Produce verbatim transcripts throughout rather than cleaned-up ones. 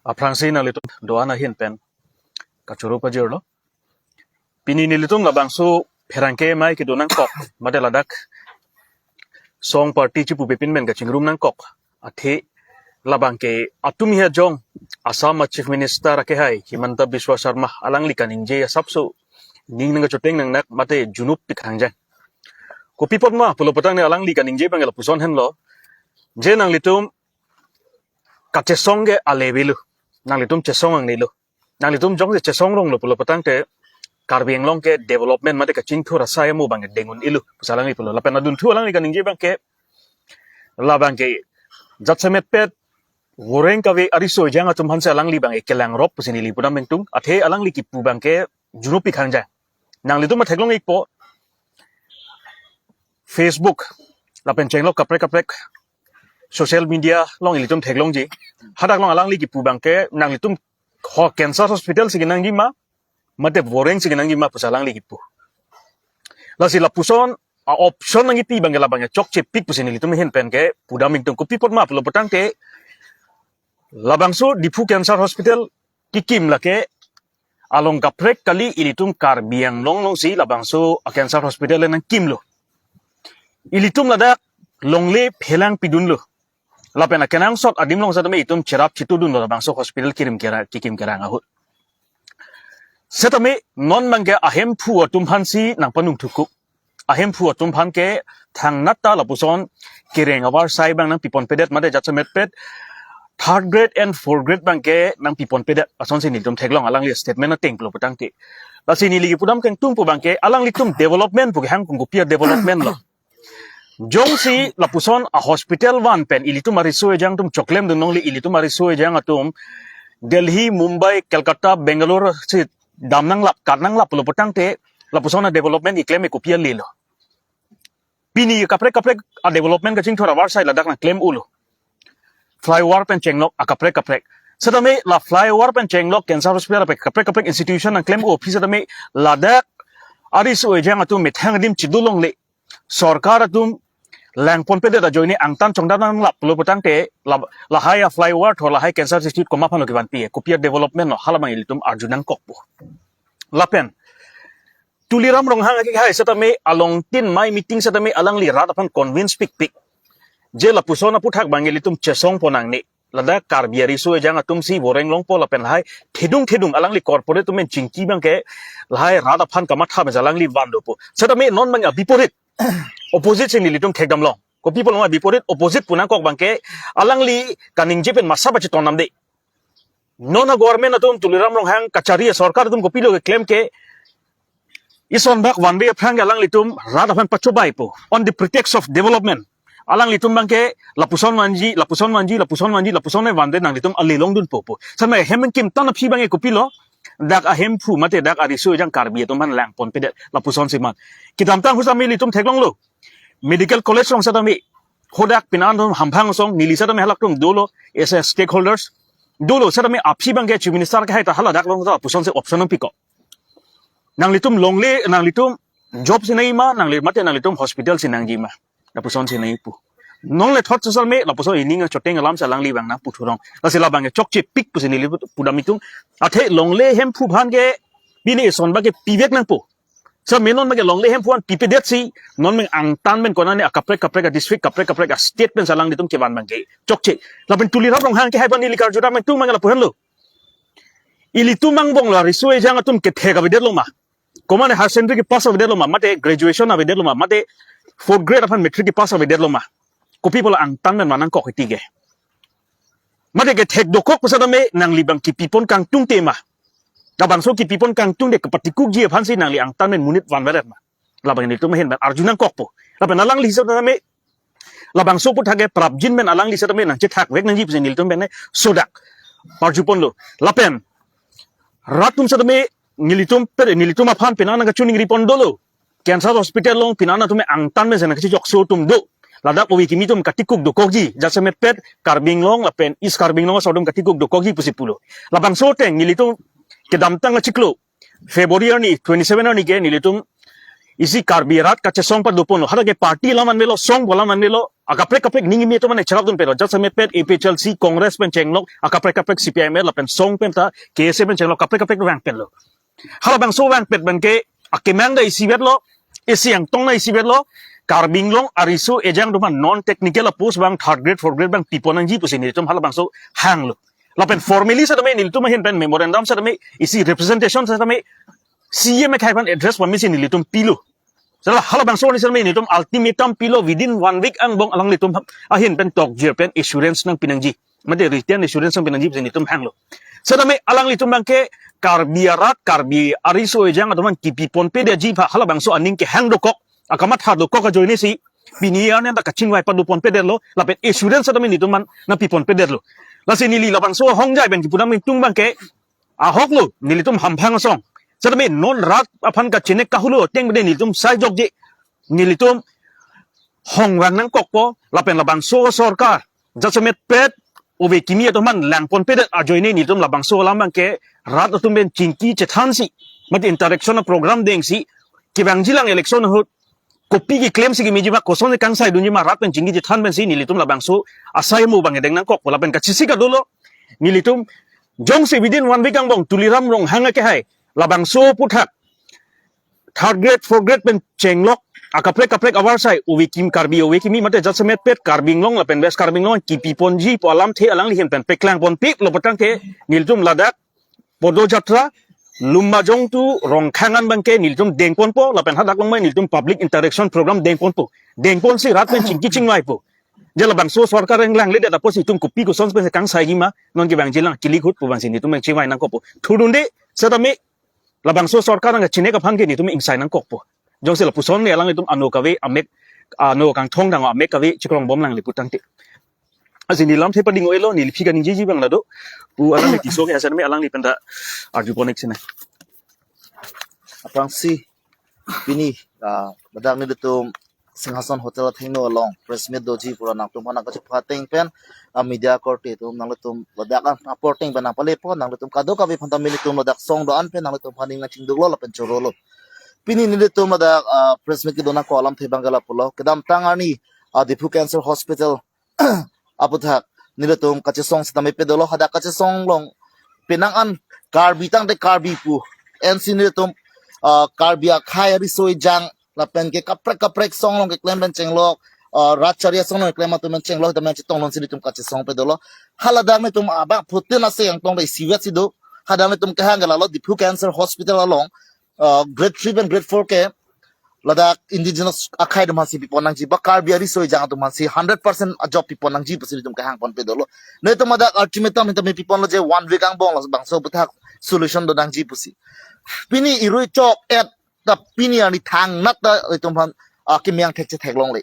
Aphrangsi nanglitum do-an ahin pen kachoro pajirlo. Pini nelitum labangso pherangke amei kedo nangkok, mate ladak song party chipupe pin pen kachingrum nangkok. Athe labangke atum hi ajong Assam a Chief Minister akehai Himanta Biswa Sarma alangli kaningje asapso ning nangkachoteng nangnak mate junupik hangjang. Kopi apot ma pulo putangte alangli kaningje abang lapuson henlo. Je nanglitum kachesong ke alevelo. Nanglitum chesong nangnelo. Nanglitum jongsi chesong ronglo pulo putangte Karbi Anglong ke development mate kachingthur asai amo abang deng un-elo pusi alangli pulo. Lapen adunthu alangli kaningje abangke, labangke jatsemetpet voreng kave ariso ejang atum aphansi alangli abang kelangrop pusi neli pudam ingtung. Athe alangli kipu abangke junupik hangjang. Nanglitum ma theklong-ikpo, Facebook lapen chenglok kaprek kaprek social media along ilitum theklongji. Hadak along alangli kipu abangke nanglitum ho cancer hospital si kenangji ma, mate voreng si kenangji ma pusi alangli kipu. Lasi lapuson a-option nangkipi abangke labangke chokchepik pusi nelitum ahin pen ke pudam ingtung. Kopi apot ma pulo putangte labangso Diphu Cancer Hospital kikim lake along kaprek kali, ilitum Karbi Anglong alongsi labangso a cancer hospital nangkimlo. Ilitum ladak longle phelang pidunlo. Lapen akenangsot adim along setame itum cherap chitudunlo labangso hospital kirim kera, kikim kerang ahut. Setame non abangke ahemphu atum aphansi nangpanung thukup. Ahemphu atum aphan ke thangnat ta lapuson kereng avarsai abang nangpiponpedet mate jatsemetpet third grade and fourth grade abangke nangpiponpedet asonsi nelitum theklong alangli statement ateng pulo putangte. Lasi neli kipudam kangtung pu abangke alanglitum development pu kehang kung kopi a-development lo. Jongsi lapuson a-hospital van pen ilitum ariso ejang atum choklemdun longle, ilitum ariso ejang atum Delhi, Mumbai, Kolkata, Bangalore si dam nanglap, kat nanglap pulo putangte lapuson a-development keklem ke kopi alelo. Pini kaprek kaprek a-development kachingthur avarsai ladak nangklem-olo. Flyover pen chenglok akaprek kaprek. Setame la flyover pen chenglok cancer hospital pen kaprek kaprek institution nangklem-o aphi setame ladak ariso ejang atum methang adim chido longle, sorkar atum langponpedet ajoine angtan chongdam nanglap pulo putangte la, lahai a-flyover tho lahai cancer institute komat aphan lo kevanpi, kopi a-development lo, hala abang ilitum arju nangkokpo. Lapen Tuliram Ronghang akehai setame along tin mai meeting setame alangli rat aphan convince pikpik. Je lapuson aputhak abang ilitum chesongpon nangne. Ladak Karbi ariso ejang atumsi voreng longpo lapen lahai thedung thedung alangli corporate atum pen chingki abangke lahai rat aphan kamatha pen alangli van dopo. Setame non abang a-biporit, opposite si nelitum thekdam long. Kopi pulo ma biporit, opposite pu nangkok abangke alangli kaningje pen masa bachi tonamde. Non a-government atum Tuliram Ronghang kachari a-sorkar atum kopilo keklem ke ison bak vanve aphrang ke alanglitum rat aphan pachobaipo on the pretext of development. Alanglitum abangke lapuson vanji, lapuson vanji, lapuson vanji, lapuson vanve nanglitum ale longdunpo pu. Setame hem kim tan aphi abangke kopilo, dak ahemphu mate dak ariso ejang Karbi atum aphan langponpedet lapusonsi man. Kedamtang ahut setame ilitum theklonglo. Medical college along setame hadak pinan atum hamphang asong neli setame halak atum dolo as a stakeholders. Dolo setame aphi abangke Chief Minister akehai ta haladak along ta lapusonsi option nangpikok. Nanglitum longle, nanglitum job si nangji ma, nangli mate nanglitum hospital si nangji ma, lapusonsi nangji pu. Non le thot setame lapuson ining choteng alamsi alangli abang nangputhurong. Lasi labangke chokchepik pusi neli pudam ingtung. Athe longle hemphu aphan ke pini ison bak ke pivek nangpo. Setame non abangke longle hemphu aphan pipedetsi non abang angtan pen konane akaprek kaprek a-district, kaprek kaprek a-state pensi alanglitum kevan abangke chokche. Lapen Tuliram Ronghang akehai aphan neli karjudam ingtung abangke lapu henlo. Ilitum angbong lo ariso ejang atum kethek avedetlo ma, komane higher secondary kepass avedetlo ma, mate graduation avedetlo ma, mate fourth grade aphan matric kepass avedetlo ma. Kopi pulo angtan pen van nangkok iti ke. Mate kethek dokok pu setame nangli abang kipipon kangtungte ma. Labangso kipipon kangtungte kapatikukji aphansi nangli angtan pen monit vanvedet ma. Labang nelitum ahin pen arju nangkokpo. Lapen alangli setame labangso aputhak ke prapjin pen alangli setame nangchethakvek nangji pusi nelitum pen sodak arjuponlo. Lapen rat atum setame nelitum pe, nelitum aphan pinan nangkachiningri pon dolo. Cancer hospital along pinan atum angtan pen si nangkachechokso atum do. Ladak ove kimi atum katikuk dokokji, jasemet pet Karbi Anglong lapen East Karbi Anglong asor atum katikuk dokokji pusi pulo. Labangso ateng nelitum kedamtang achiklo February arni twenty-seven arni ke nelitum isi Karbi rat kachesong padoponlo. Hadak ke party alam anvelo, song alam anvelo, akaprek kaprek ning kimi atum mane charap dun pelo. Jasemet pet A P H L C, Congress pen chenglok, akaprek kaprek C P I M L lapen song penta K S A pen chenglok, kaprek kaprek vang pelo. Halabangso vangpet abangke akemang ta isivet lo, isi angtong ta isivet lo, Karbi Anglong ariso ejang atum aphan non technical a post abang third grade, fourth grade abang pipon nangji pusi nelitum halabangso hanglo. Lapen formally setame nelitum ahin pen memorandum setame isi representation setame C E M akhai aphan address pamisi nelitum pilo. Seta halabangso ni setame nelitum ultimatum pilo within one week angbong alanglitum ahin pen tokjir pen assurance nangpi nangji. Mate written assurance nangpi nangji pusi nelitum hanglo. Setame alanglitum abangke Karbi arat, Karbi ariso ejang atum aphan kipi ponpedetji aphan halabangso aning kehang dokok, akamatha dokok ajoine si pini arni ta kachingvai pado ponpedetlo, lapen assurance setame nelitum aphan nangpi ponpedetlo. Lasi neli labangso hongjai pen kipu nangtum abangke ahok lo, nelitum hamphang asong. Setame non rat aphan kachinek kahulo ateng pede nelitum sai jokje, nelitum hongvang nangkokpo, lapen labangso sorkar jasemet pet ove kimi atum aphan lang ponpedet ajoine nelitum labangso alam abangke rat atum pen chingki chethansi, mate interaction program dengsi, kevangjilang election ahut kopi keclaim si kemeji ma, koson si kangsai dunji ma, rat pen chingki chethan pensi nelitum labangso asai mo abang edeng nangkokpo. Lapen kachesik adolo, nelitum jongsi within one week angbong Tuliram Ronghang akehai labangso aputhak third grade, fourth grade pen chenglok, akaprek kaprek avarsai ove kimi, Karbi ove kimi mate jasemet pet Karbi Anglong lapen West Karbi Anglong kipi ponji pu alamthe alangli ahin pen paklang ponpiklo putangte nelitum ladak Podojatra, Lumbajong to Rongkhang an abangke nelitum deng ponpo, lapen hadak longmai nelitum public interaction program deng ponpo. Deng ponsi rat pen chingki chingvaipo. Je labangso sorkar englang ledet apotsi itum kopi koson pensi kangsaiji ma, non kevangjilang kilik ahut pu abangsi nelitum chingvai nangkokpo. Thudunde setame labangso sorkar nangkachinek aphan ke nelitum ingsai nangkokpo. Jongsi lapuson ne alanglitum ano kave amek, ano kangthong dang amek kave chikrongbom langle putangte. Lasi neli lamthe pading-o-elo, neli aphi kaningjeji abang lado. Pu alangli tiso ke asar me alangli penta arju pon-ik sinai. Aphrangsi pini, ah, ladak nelitum Singhason Hotel athengno along press meet doji pura nangtum aphan nangkachepha ateng pen, ah, media korte atum nanglitum ladak an apor ateng pen nangpalepo, nanglitum kadokave aphanta nelitum ladak song do-an pen nanglitum aphan ning nangchingduklo lapen chorolo. Pini nelitum ladak, ah, press meet kedo nangkok alamthe abangke lapulo. Kedamtang arni, ah, Diphu Cancer Hospital aputhak nelitum kachesong sitame pedolo, hadak kachesong along penang an Karbi tangte Karbi pu. Ansi nelitum, ah, Karbi akhai ariso ejang lapen ke kaprek kaprek song along keklem pen chenglok, ah, rat chari asong along keklem atum pen chenglok, tame chetong alongsi nelitum kachesong pedolo. Haladak nelitum abang phutin ase angtong ta isivet si do. Hadak nelitum kehang ke lalo Diphu Cancer Hospital along, ah, grade three pen grade four ke ladak indigenous akhai atum aphansi pipon nangji ba Karbi ariso ejang atum aphansi hundred percent a-job pipon nangji pusi nelitum kehang ponpedolo. Nelitum ladak ultimatum nelitum piponlo je one week angbong labangso aputhak solution do nangji pusi. Pini irui chok et ta pini arni thangnat ta nelitum aphan, ah, kemang thekche theklongle.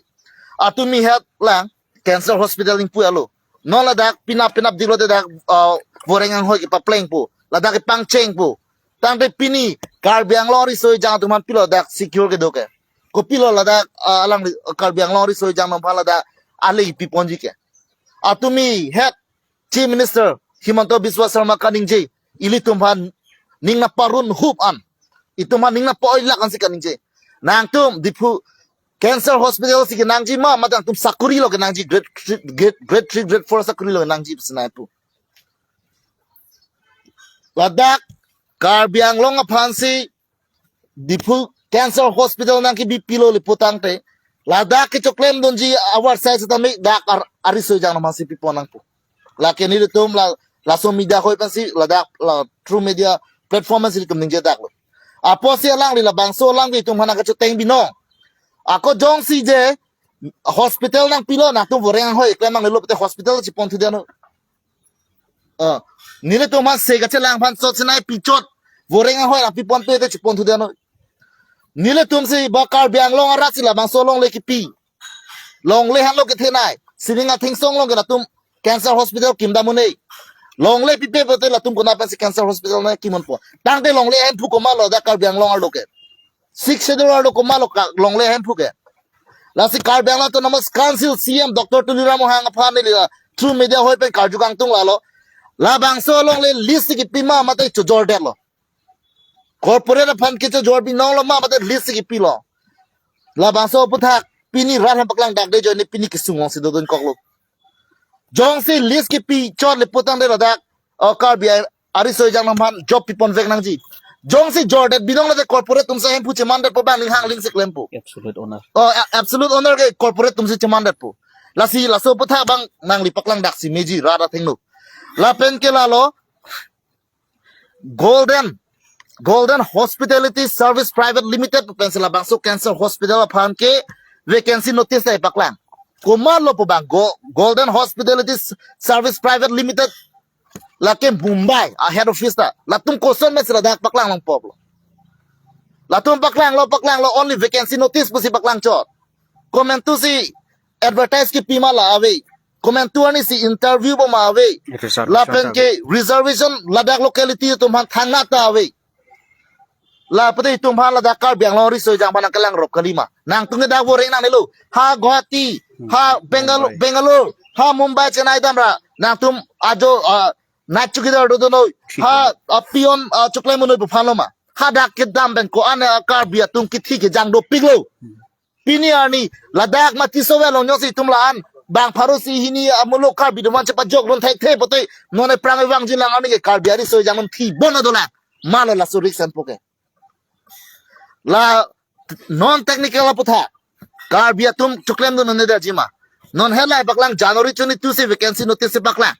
Atumi het lang Cancer Hospital ingpu alo. Non ladak penap penap diklo te dak, ah, Voreng Anghoi kepaplengpo. Ladak kepangchengpo. Tangte pini Karbi Anglong ariso ejang atum aphan pilo dak secure kedo ke. Kopilo ladak, ah, alang Karbi Anglong ariso ejang atum aphan ladak ale piponji ke. Atumi het Chief Minister Himanta Biswa Sarma kaningje, ilitum aphan ning nangparun hup an, itum aphan ning nangpa-oilak ansi kaningje. Nangtum Diphu Cancer Hospital si kenangji ma, mate nangtum sakori lo kenangji, grade three, grade, grade three, grade four sakori lo kenangji pusi nangpu. Ladak Karbi Anglong aphansi Diphu Cancer Hospital nangkebi pilo le putangte, ladak kechoklem dunji avarsai sitame dak ar-, ariso ejang atum aphansi pipon nangpo. Lake nelitum la, laso media hoi pensi ladak la through media platform pensi nelitum ningjedaklo. Apotsi alangli labangso alangli itum aphan nangkachoteng binong. Ako jongsi je hospital nangpilo, nangtum Voreng Anghoi keklem nanglelo pute hospital chiponthu dano. Ah, nelitum aphan se kachelang aphan chot sinai pichot. Voreng Anghoi nangpiponpe te chiponthu dano. Nelitumsi ba Karbi Anglong arat si labangso longle kipi. Longle hanlo kethenei. Sining Atheng song along ke latum Cancer Hospital kim dam un-e. Longle pipe pute latum konat pensi Cancer Hospital nangkim unpo. Tangte longle ahemphu komatlo dak Karbi Anglong arlo ke. Sixth Schedule arlo komatlo ka longle ahemphu ke. Lasi Karbi Anglong Autonomous Council C E M Doctor Tuliram Ronghang aphan neli la through media hoi pen karju kangtung lalo. Labangso longle list si kipi ma mate chojordetlo. Corporate aphan kechojor binonglo ma mate list si kipilo. Labangso aputhak pini rat aphan paklang dak de ajoine pini kesung alongsi dodun koklo. Jongsi list kepi chot le putangte ladak, oh, Karbi a-, ariso ejang atum aphan job pipon vek nangji. Jongsi jordet binong late corporate atumsi ahemphu chemandetpo, bang ning hang ling si klempo. Absolute owner. Oh, a-, absolute owner ke corporate atumsi chemandetpo. Lasi laso aputhak abang nangli paklang daksi meji rat athengno. Lapen ke lalo Golden, Golden Hospitality Service Private Limited pensi labangso cancer hospital aphan ke vacancy notice ta paklang. Komatlo pu abang Go-, Golden Hospitality S-, Service Private Limited lake Mumbai a head office ta. Latum kosonsi ladak paklang longpo lo. Latum paklanglo, paklanglo, only vacancy notice pusi paklang chot. Komantusi advertise kepi ma la ave. Komantu arnisi interview bom ma ave. Reservation lapen ta ave. Ke reservation ladak locality atum aphan thangnat ta ave. La pute itum aphan ladak Karbi Anglong ariso ejang aphan nangkelangrop kalima. Nangtum ke dak voreng nangnelo. Ha Guwahati, ha Bengal-, Mumbai. Bangalore, ha Mumbai, Chennai damra. Nangtum ajo, ah, night chowkidar dodun noi. Thik ha, hai. Ah, peon, ah, choklem un noi pu aphanlo ma. Hadak kedam pen ko-an, ah, Karbi atum kithi kejang dopiklo. Pini arni ladak mati sovel long jongsi itum la-an bang pharo isi hini amuluk Karbi atum aphan chepajokdun thekthe pute non ephrang evangji lang arni ke Karbi ariso ejang atum thi bon adolang. Malo laso risk enpo ke. La non technical aputhak Karbi atum choklemdun un-edetji ma. Non hela paklang January twenty-two si vacancy notice si paklang.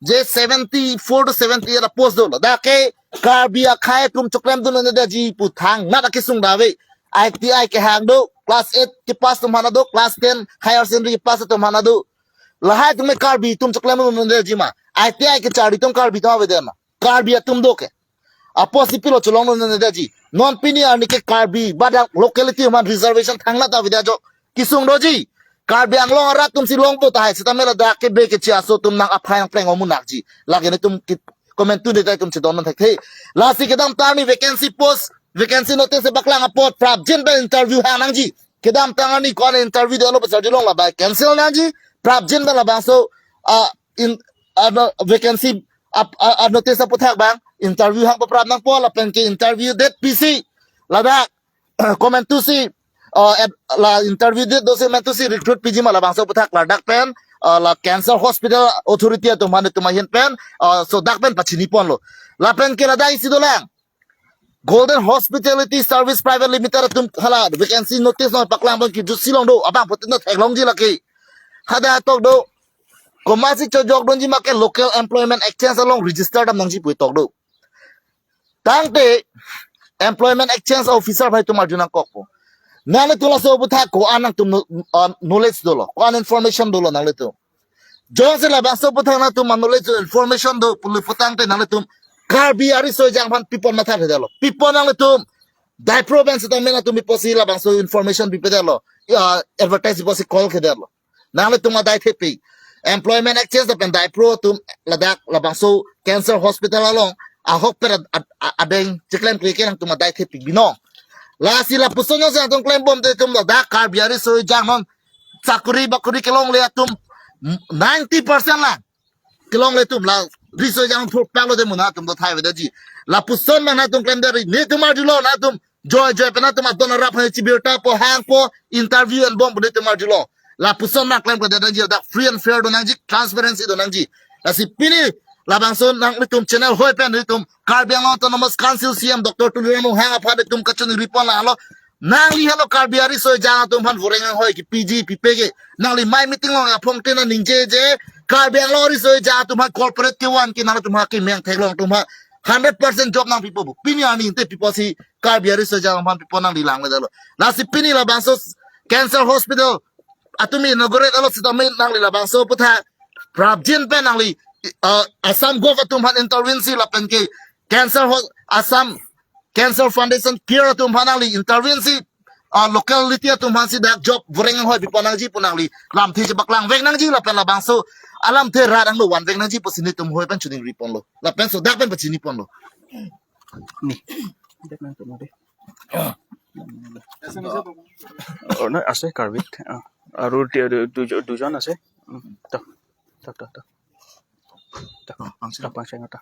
Je seventy-four to seventy-eight a post dolo. Dak ke Karbi akhei atum choklemdun un-edetji pu thangnat akesung ta ave. I T I kehang do, class eight kepass atum aphan ta do, class ten higher secondary kepass atum aphan ta do. Lahai atum ke Karbi atum choklemdun un-edetji ma. I T I kecharli atum Karbi atum avedet ma. Karbi atum do ke. Apotsi pilo cholongdun un-edetji. Non pini arni ke Karbi badak locality atum aphan reservation thangnat ta avedet jo. Kesung doji. Karbi Anglong arat atumsi longpo tahai seta mela dak ke be kechi aso atum nang aphai nangpleng omu nakji. Lake netum ki-, komantu de tai atum chedondun thekthe. Lasi kedamtang arni vacancy post, vacancy notice paklang apot prapjin pen interview hang nangji. Kedamtang arni ko-an interview dolo pasarji long la bai cancel nangji. Prapjin pen labangso, ah, in, ah, no, vacancy ap-, ah, ah, notice aputhak abang interview hang paprap nangpo lapen ke interview date pisi. Ladak komantusi, uh, at, la interview date dosi komantusi recruit piji ma labangso aputhak ladak pen, uh, la Cancer Hospital Authority atum aphan itum ahin pen, uh, so dak pen pachiniponlo. Lapen ke ladak isi dolang. Golden Hospitality Service Private Limited atum hala vacancy notice non paklang abang kijutsi long do, abang putin theklongji lake. Hadak tok do. Komatsi chojokdunji ma ke Local Employment Exchange along register dam nangji pu tok do. Tangte Employment Exchange Officer aphan itum arju nangkokpo. Nanglitum laso aputhak ko-an nangtum kno-, ah, knowledge dolo, ko-an information dolo nanglitum. Jongsi labangso aputhak nangtum knowledge information do pulo putangte nanglitum Karbi ariso ejang aphan pipon mathathedetlo. Pipon nanglitum Daipro pen seta mena atum piposi labangso information pipedetlo. Ya, advertise piposi call kedetlo. Nanglitum adai thepik. Employment Exchange lapen Daipro atum ladak labangso Cancer Hospital along ahok per ad-, ad-, ad-, adeng chiklemkle ke nangtum adai thepik binong. Lasi lapuson jongsi nangtum klembomte itum ladak Karbi ariso ejang non chakuri bakuri kelongle atum ninety percent lang. Kelongle atum la riso ejang thurpaklo de muna atum do thai vedetji. Lapuson ma nangtum klemdetri. Netum arjulo nangtum joy joy pen nangtum adon arap aphan chibirta po hangpo interview enbom pu netum arjulo. Lapuson ma klemkledetji dak free and fair do nangji, transparency do nangji. Lasi pini labangso nanglitum channel hoi pen netum Karbi Anglong Autonomous Council C E M Doctor Tuliram Ronghang aphan netum kachiningri pon la lo. Nangli helo Karbi ariso ejang atum aphan voreng anghoi kepiji pipege. Nangli mai meeting along aphong tena ningjeje. Karbi Anglong ariso ejang atum aphan corporate kevan ke nangtum ha kemeng theklong atum aphan hundred percent job nangpipo pu. Pini arni te piposi Karbi ariso ejang aphan pipo nangli langledetlo. Lasi pini labangso Cancer Hospital atum inaugurate alo sitame nangli labangso aputhak prapjin pen nangli, uh, Assam Gov atum aphan intervene si lapen ke Cancer Ho-, Assam Cancer Foundation Care atum aphan nangli intervene si, ah, locality atum aphansi dak job voreng anghoi pipon nangji pu nangli lamthe chepaklangvek nangji lapen labangso alamthe rat angno vanvek nangji pusi netum hoi pen chiningri ponlo. Lapen so dak pen pachini ponlo. Ni. Dak nangtum ade. Oh, no, ase Karbi. Ah, aru di-, du-, du-, dujon ase. Hmm, to. To, to, to. To. Oh, pangcheng. To, pangcheng to.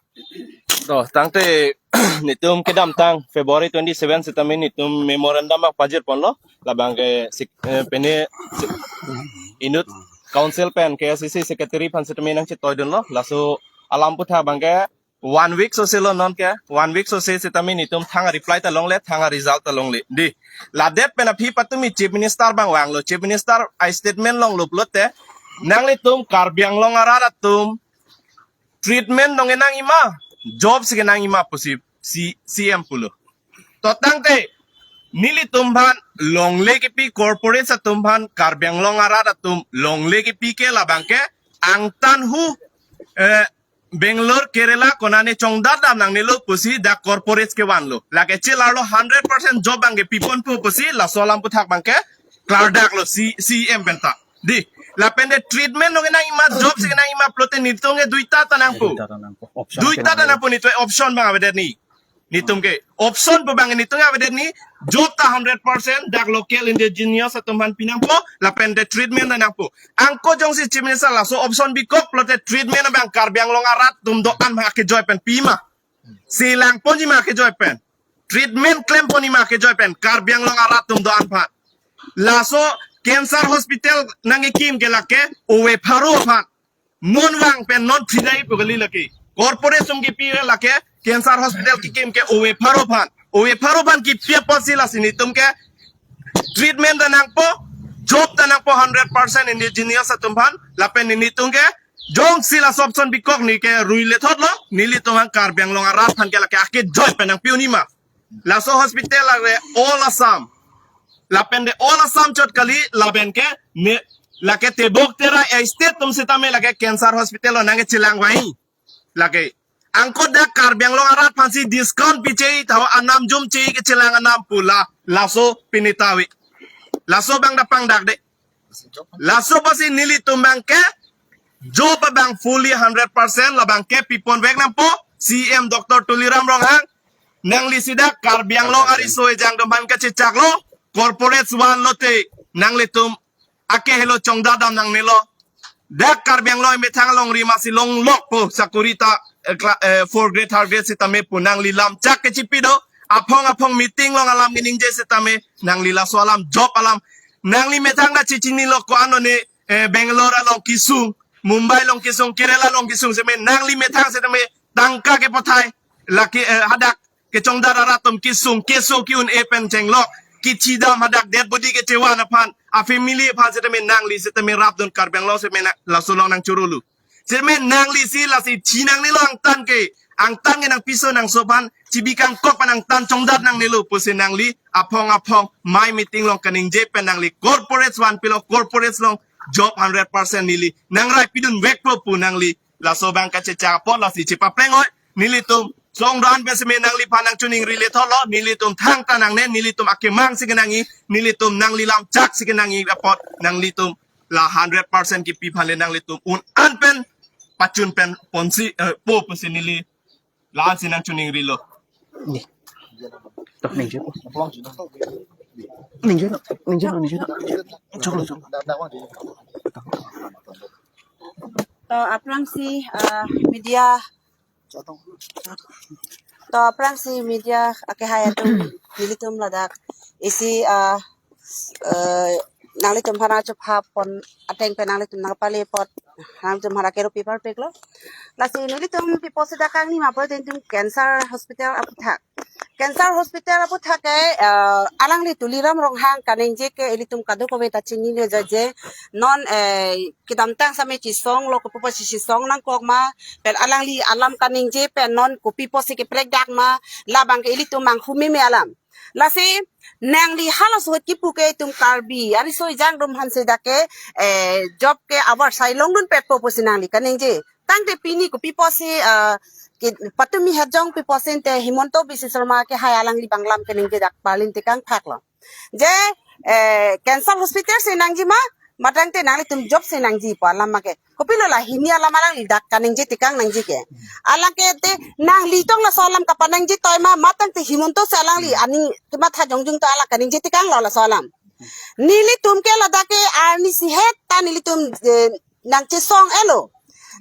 To, tangte netum kedamtang February twenty-seven sitame netum memorandum abang pajir ponlo, labang ke sik-, eh, pene sik-, inut council pen K A C C secretary aphan sitame nangchetoidunlo, laso alam aputhak abang ke one week sose lo non ke, one week sose sitame netum thang a-reply ta longle, thang a-result ta longle. Di, ladet pen aphi patumi Chief Minister abang vanglo, Chief Minister a-statement longlo pulote, nanglitum Karbi Anglong arat atum treatment nongenangji ma, job si kenangji ma pusi C-, C M pulo. To tangte, nelitum aphan longle kipi, corporate atum aphan Karbi Anglong arat atum longle kipi ke labang ke angtan hu, eh, Bangalore, Kerala, konane chongdat dam nangnelo pusi dak corporate kevanlo. Lake chelarlo hundred percent job abang ke piponpo pusi laso alam aputhak abang ke klardaklo C-, C M penta. Di, lapen de treatment nongenangji ma, job si kenangji ma pulote netum ke duita ta nangpo. Duita ta nangpo. Option Duita ta kenangpo. Nangpo, netum option abang avedet ni. Netum ke option pu abang netum avedet ni, job ta hundred percent dak local indigenous atum aphan pinangpo, lapen de treatment ta nangpo. Anke jongsi Chief Minister laso option bikok pulote treatment abang Karbi Anglong arat atum do-an ma kejoi pen pima. Selang ponji ma kejoi pen. Treatment klem ponji ma kejoi pen Karbi Anglong arat atum do-an aphan. Laso cancer hospital nangkekim ke lake ove pharo aphan. Non vang pen non thridai pu kali lake. Corporate sum kipi lake cancer hospital kekim ke ove pharo aphan. Ove pharo aphan kipi apotsi lasi netum ke treatment ta nangpo, job ta nangpo hundred percent indigenous atum aphan, lapen netum ke jongsi laso option bikok ni ke ruile thotlo, nelitum aphan Karbi Anglong arat aphan ke lake akejoi pen nangpi unji ma. Laso hospital lake all Assam. Lapen de all Assam chot kali, lapen ke ne lake tebok tera a-state atum sitame lake cancer hospital lo nangkechelang vai. Lake anke dak Karbi Anglong arat aphansi discount piche, thaho anam jumche kechelang anam pu la, laso pinitave. Laso abang dak pangdakde. Laso apotsi nelitum abang ke job abang fully hundred percent labang ke piponvek nangpo C M Doctor Tuliram Ronghang. Nangli si dak Karbi Anglong ariso ejang atum aphan kachechaklo, corporate vanlote nanglitum akehelo chongdat dam nangnelo. Dak Karbi Anglong methang alongri masi longlokpo sakori ta, eh, kla-, eh, fourth grade, third grade sitame pu nangli lamchak kechipi do. Aphong aphong meeting along alam keningje sitame nangli laso alam job alam. Nangli methang ta chechinilo ko-an one, eh, Bangalore along kesung, Mumbai along kesung, Kerala along kesung sitame nangli methang sitame tangka kepathai. Lake, eh, hadak kechongdat arat atum kesung, keso ke-un-e pen chenglok, kechidam hadak dead body kechevan aphan, a-family aphan sitame nangli sitame rapdun Karbi Anglong sitame na-, laso along nangchorolo. Sitame nangli si lasi chinangnelo angtan ke, angtan ke nangpiso nangso aphan, chibi kangkok pen angtan chongdat nangnelo pusi nangli aphong aphong mai meeting along kaningje pen nangli corporate vanpilo, corporate along job hundred percent neli nangrai pidunvekpo pu nangli laso abang kachechak apot lasi chepapleng oi. Nelitum song ran pen sitame nangliphan nangchiningri le thotlo, nelitum thangta nangne, nelitum akemang si kenangji, nelitum nangli lamchak si kenangji apot nanglitum la hundred percent kipi aphan le nanglitum un-an pen pachun pen ponsi, eh, po pusi neli la-ansi nangchiningrilo. Toh, ningje po. Ningje lo, ningje lo, ningje lo. Choklo, choklo. To aphrangsi, ah, media. To aphrangsi media akehai atum, nelitum ladak isi, ah, eh, nanglitum aphan chupha pon ateng pen nanglitum nangpale apot, nanglitum aphan kerupi parpiklo. Lasi nelitum pi apotsi dak kangni ma pulote netum cancer hospital aputhak. Cancer hospital aputhak ke, eh, alangli Tuliram Ronghang kaningje ke ilitum kadokave ta chinilo je, non, eh, kedamtang sitame chesonglo, kopi apotsi chesong nangkok ma, pen alangli alam kaningje pen non kopi apotsi keprekdak ma, labang ke ilitum manghu meme alam. Lasi nangli halaso ahut kipu ke itum Karbi ariso ejang atum aphansi dak ke, eh, job ke avarsai longdunpetpo pusi nangli kaningje. Tangte pini kopi apotsi, eh, ke patumi hejong pi apotsi te Himanta Biswa Sarma akehai alangli abang alam kaningje dak parlin tekang phaklo. Je, eh, cancer hospital si nangji ma, matangte nanglitum job si nangji pu alam ma ke. Kopilo la hini alam alangli dak kaningje tekang nangji ke. Alangke te nangli tong laso alam kapaningje toi ma, matangte Himanta si alangli aning kematha jongjung ta alang kaningje tekanglo laso alam. Nelitum ke ladak ke arni isi het ta nelitum, eh, nangchesong-elo.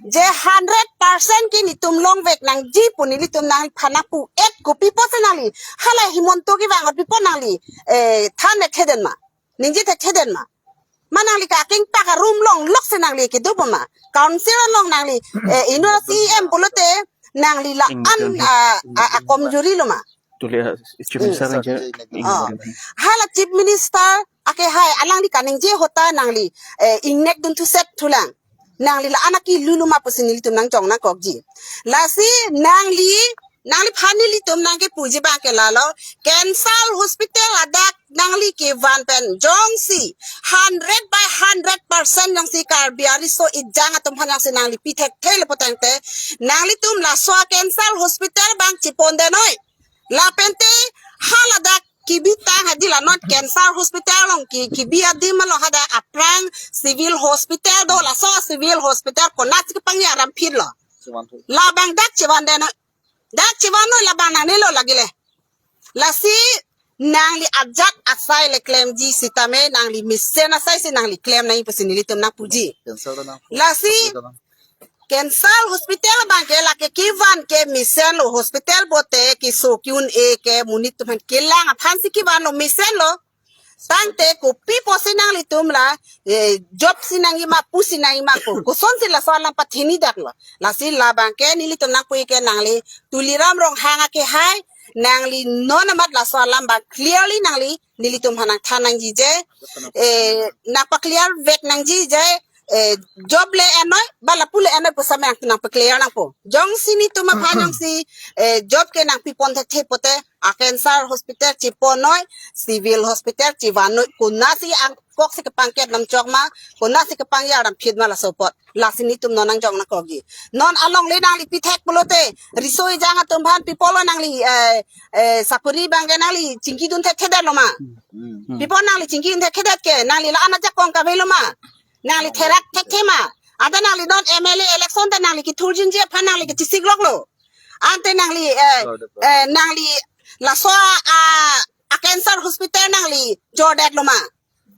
Je hundred percent ke netum longvek nangji pu nelitum nangphan nangpu-et, kopi apotsi nangli hala Himanta kevang apot pi apot nangli, eh, than thekthe det ma, ningje thekthe det ma? Ma nangli ka akeng pak arum along loksi nangli kedo bom ma? Council along nangli, eh, inut C E M pulote nangli la-an, Ingdon he. Ah, ah, ah, komjuri lo ma? Tuli, ah, Chief Hmm. Minister nangji. Ah. Ingdon he. Hala Chief Minister akehai alangli kaningje ahut ta nangli, eh, ingnek dun thuset thulang. Nangli la-an akelu lo ma pusi nelitum nangjong nangkokji. Lasi nangli, nangliphan nelitum nangkepuji abangke lalo, cancer hospital ladak nangli kevan pen jongsi hundred by hundred percent jongsi Karbi ariso ejang atum aphan jongsi nangli pi thekthe lo putangte, nanglitum laso cancer hospital abang chepon detnoi. Lapente haladak kebi tang hadi la non cancer hospital along ke, kebi adim along hadak aphrang civil hospital do, laso civil hospital konatsi kepangya aram phit lo. Labang dak chevan detnoi. Dak chevan noi labang nangne lo lagi le. Lasi nangli ajat asai le klemji sitame nangli mesen asai si nangli klem nangji pusi nelitum nangpuji. Cancer ta nang. Lasi Hospital nang. Cancer hospital abangke lake kevan ke mesen lo, hospital pulote keso ke-un-e ke monit atum aphan kelang aphan si kevan lo, mesen lo. Tangte kopi apotsi nanglitum la, eh, job si nangji ma, pu si nangji ma ko. Kosonsi laso alam pathini dak lo. Lasi labangke nelitum nangpu-ik ke nangli Tuliram Ronghang akehai, nangli non amat laso alam abang clearly nangli nelitum aphan nangthan nangji je, eh, nangpa-clear vek nangji je, eh, job le enoi, ba lapu le enoi pu same nang, nangpa-clear nangpo. Jongsi netum aphan jongsi, eh, job ke nangpipon thekthe pute, a cancer hospital chepon noi, civil hospital chevan noi, konatsi angkok si kepangket nam chok ma, konatsi kepangya aram phit ma laso apot. Lasi netum non nangjong nangkokji. Non alongle nangli pi thek pulote, riso ejang atum aphan pi apot lo nangli, eh, eh, sakori abangke nangli chingki dun thekthe det lo ma? Hmm. Pi apot nangli chingki dun thekthe det ke, nangli la-an ajakong kave lo ma? Nangli therak thekthe ma? Anta nangli non M L A election ta nangli kethurjinji aphan nangli kechesik lok lo. Ante nangli, eh, eh, nangli laso a, a cancer hospital nangli jordet lo ma?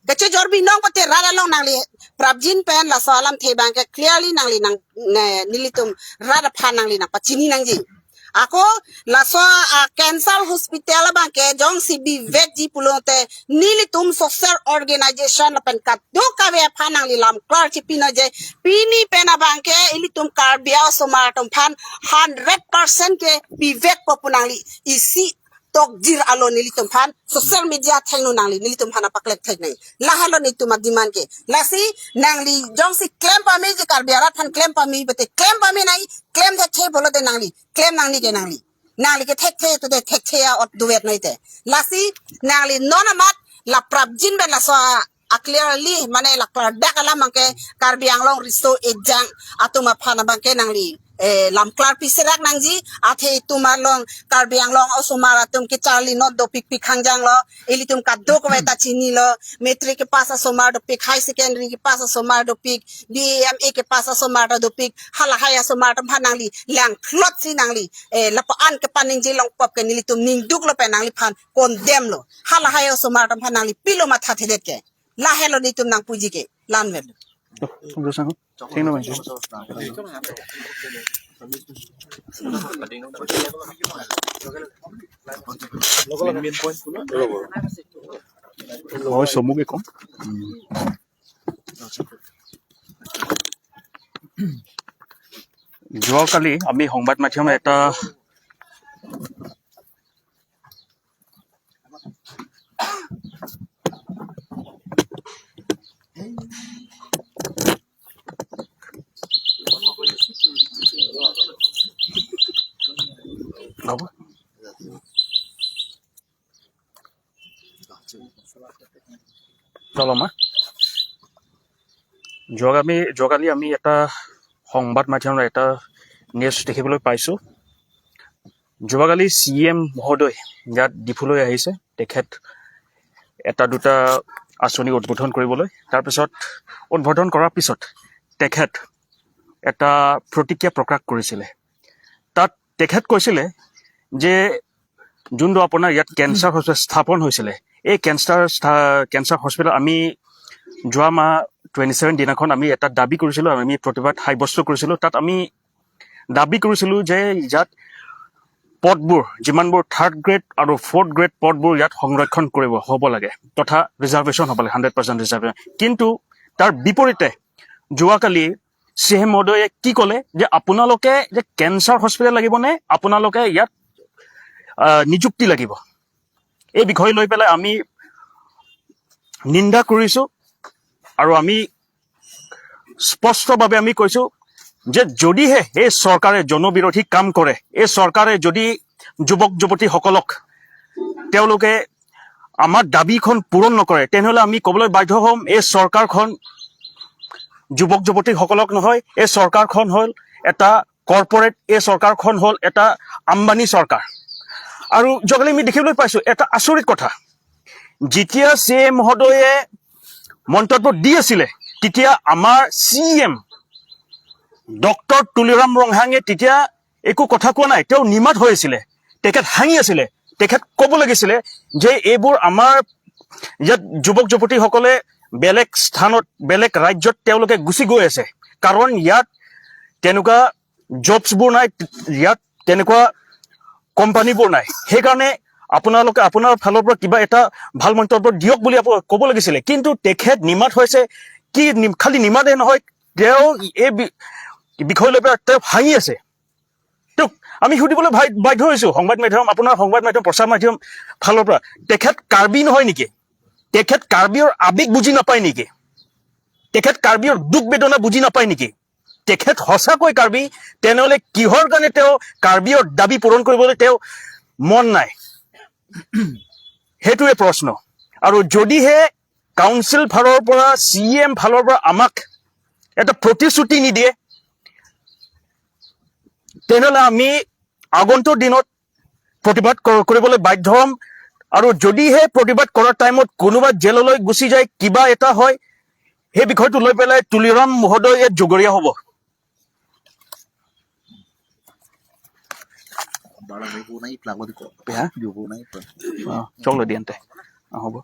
Kechejor binong pute rat along nangli prapjin pen laso alamthe abangke clearly nangli nang, ne, nelitum rat aphan nangli nangpachini nangji. Ako laso a cancer hospital abangke jongsi bivekji pulote nelitum social organization lapen kadokave aphan nangli lamklar chepinoi je pini pen abangke ilitum Karbi osomar atum aphan hundred percent ke bivekpo pu nangli isi tokjir alo nelitum aphan social media athengno nangli nelitum aphan apaklek thek nai. Lahelo netum a-demand ke. Lasi nangli jongsi klem pameji, Karbi arat aphan klem pame pute klem pame nai, klem thekthe pulote nangli klem nangne ke nangli. Nangli ke thekthe pute thekthe a-ot duet noi te. Lasi nangli non amat la prapjin pen laso a, a clearly mane la klardak alam abangke Karbi Anglong riso ejang atum aphan abangke nangli, eh, lamklar piserak nangji, athe itum along Karbi Anglong osomar atum kecharli not dopik pik hangjang lo, ilitum kadokave ta chinilo, matric kepass asomar dopik, high secondary kepass asomar dopik, B A M A kepass asomar ta dopik, halahai asomar atum aphan nangli langphlot si nangli, eh, lapu-an kepaningje longpop ke nelitum ningduk lo pen nangliphan condemn lo. Halahai osomar atum aphan nangli pilo matha thedet ke. Lahelo netum nangpuji ke. Lanvel. Tuh, tunggu sang. Sing naman siya. Oh, sumugik ko. Hmm. যোৱাকালি আমি সংবাদ মাধ্যমে এটা চলো, মা। যোৱাকালি, যোৱাকালি আমি এটা সংবাদ মাধ্যমত এটা নিউজ দেখিবলৈ পাইছোঁ। যোৱাকালি চি ই এম মহোদয় ইয়াত ডিফুলৈ আহিছে। তেখেত এটা দুটা আঁচনি উদ্বোধন কৰিবলৈ। তাৰপিছত উদ্বোধন কৰাৰ পিছত তেখেত এটা প্ৰতিক্ৰিয়া প্ৰকাশ কৰিছিলে। তাত তেখেত কৈছিলে যে যোনটো আপোনাৰ ইয়াত কেঞ্চাৰ হস্পিটেল স্থাপন হৈছিলে, এই কেঞ্চাৰ স্থা-, কেঞ্চাৰ হস্পিটেল আমি যোৱা মাহ টুৱেণ্টি ছেভেন দিনাখন আমি এটা দাবী কৰিছিলোঁ, আমি প্ৰতিবাদ সাব্যস্ত কৰিছিলোঁ। তাত আমি দাবী কৰিছিলোঁ যে ইয়াত পদবোৰ, যিমানবোৰ থাৰ্ড গ্ৰেড আৰু ফ'ৰ্থ গ্ৰেড পদবোৰ ইয়াত সংৰক্ষণ কৰিব, হ'ব লাগে, তথা ৰিজাৰ্ভেশ্যন হ'ব লাগে, হাণ্ড্ৰেড পাৰ্চেণ্ট ৰিজাৰ্ভেশ্যন। কিন্তু তাৰ বিপৰীতে যোৱাকালি চি এম মহোদয়ে কি ক'লে যে আপোনালোকে যে কেঞ্চাৰ হস্পিটেল লাগিবনে আপোনালোকে ইয়াত আহ, নিযুক্তি লাগিব, এই বিষয় লৈ পেলাই আমি নিন্দা কৰিছোঁ। আৰু আমি স্পষ্টভাৱে আমি কৈছোঁ যে যদিহে এই চৰকাৰে জনবিৰোধী কাম কৰে, এই চৰকাৰে যদি যুৱক যুৱতীসকলক তেওঁলোকে আমাৰ দাবীখন পূৰণ নকৰে, তেনেহ'লে আমি ক'বলৈ বাধ্য হ'ম, এই চৰকাৰখন যুৱক যুৱতীসকলক নহয়, এই চৰকাৰখন হ'ল এটা কৰ্পৰেট, এই চৰকাৰখন হ'ল এটা আম্বানী চৰকাৰ। আৰু যোৱাকালি আমি দেখিবলৈ পাইছোঁ এটা আচৰিত কথা, যেতিয়া চি এম মহোদয়ে মন্তব্য দি আছিলে, তেতিয়া আমাৰ চি এম ডক্টৰ তুলিৰাম ৰংহাঙে তেতিয়া একো কথা কোৱা নাই, তেওঁ নিমাত হৈ আছিলে, তেখেত হাঁহি আছিলে। তেখেত ক'ব লাগিছিলে যে এইবোৰ আমাৰ ইয়াত যুৱক যুৱতীসকলে বেলেগ স্থানত, বেলেগ ৰাজ্যত তেওঁলোকে গুচি গৈ আছে, কাৰণ ইয়াত তেনেকুৱা জবছবোৰ নাই, ইয়াত তেনেকুৱা কোম্পানীবোৰ নাই। সেইকাৰণে আপোনালোকে আপোনাৰ ফালৰ পৰা কিবা এটা ভাল মন্তব্য দিয়ক বুলি আপো- ক'ব লাগিছিলে, কিন্তু তেখেত নিমাত হৈছে। কি নিম- খালি নিমাতে নহয়, তেওঁ এই বি- বিষয় লৈ পেলাই তেওঁ হাঁহি আছে। তেওঁক আমি সুধিবলৈ ভাই- বাধ্য হৈছোঁ, সংবাদ মাধ্যম, আপোনাৰ সংবাদ মাধ্যম, প্ৰচাৰ মাধ্যম ফালৰ পৰা, তেখেত কাৰ্বি নহয় নেকি? তেখেত কাৰ্বিৰ আৱেগ বুজি নাপায় নেকি? তেখেত কাৰ্বিৰ দুখ বেদনা বুজি নাপায় নেকি? তেখেত সঁচাকৈ কাৰ্বি, তেনেহ'লে কিহৰ কাৰণে তেওঁ কাৰ্বিৰ দাবী পূৰণ কৰিবলৈ তেওঁ মন নাই? সেইটোৱে প্ৰশ্ন। আৰু যদিহে কাউন্সিল ফালৰ পৰা, চি এম ফালৰ পৰা আমাক এটা প্ৰতিশ্ৰুতি নিদিয়ে, তেনেহ'লে আমি আগন্তুক দিনত প্ৰতিবাদ কৰ- কৰিবলৈ বাধ্য হ'ম। আৰু যদিহে প্ৰতিবাদ কৰাৰ টাইমত কোনোবা জেললৈ গুচি যায়, কিবা এটা হয়, সেই বিষয়টো লৈ পেলাই তুলিৰাম মহোদয় ইয়াত জগৰীয়া হ'ব। Bala may kunay plan ko di ko. Ha? Yung kunay plan. অ, চলো দিয়া তেন্তে। অ, হ'ব।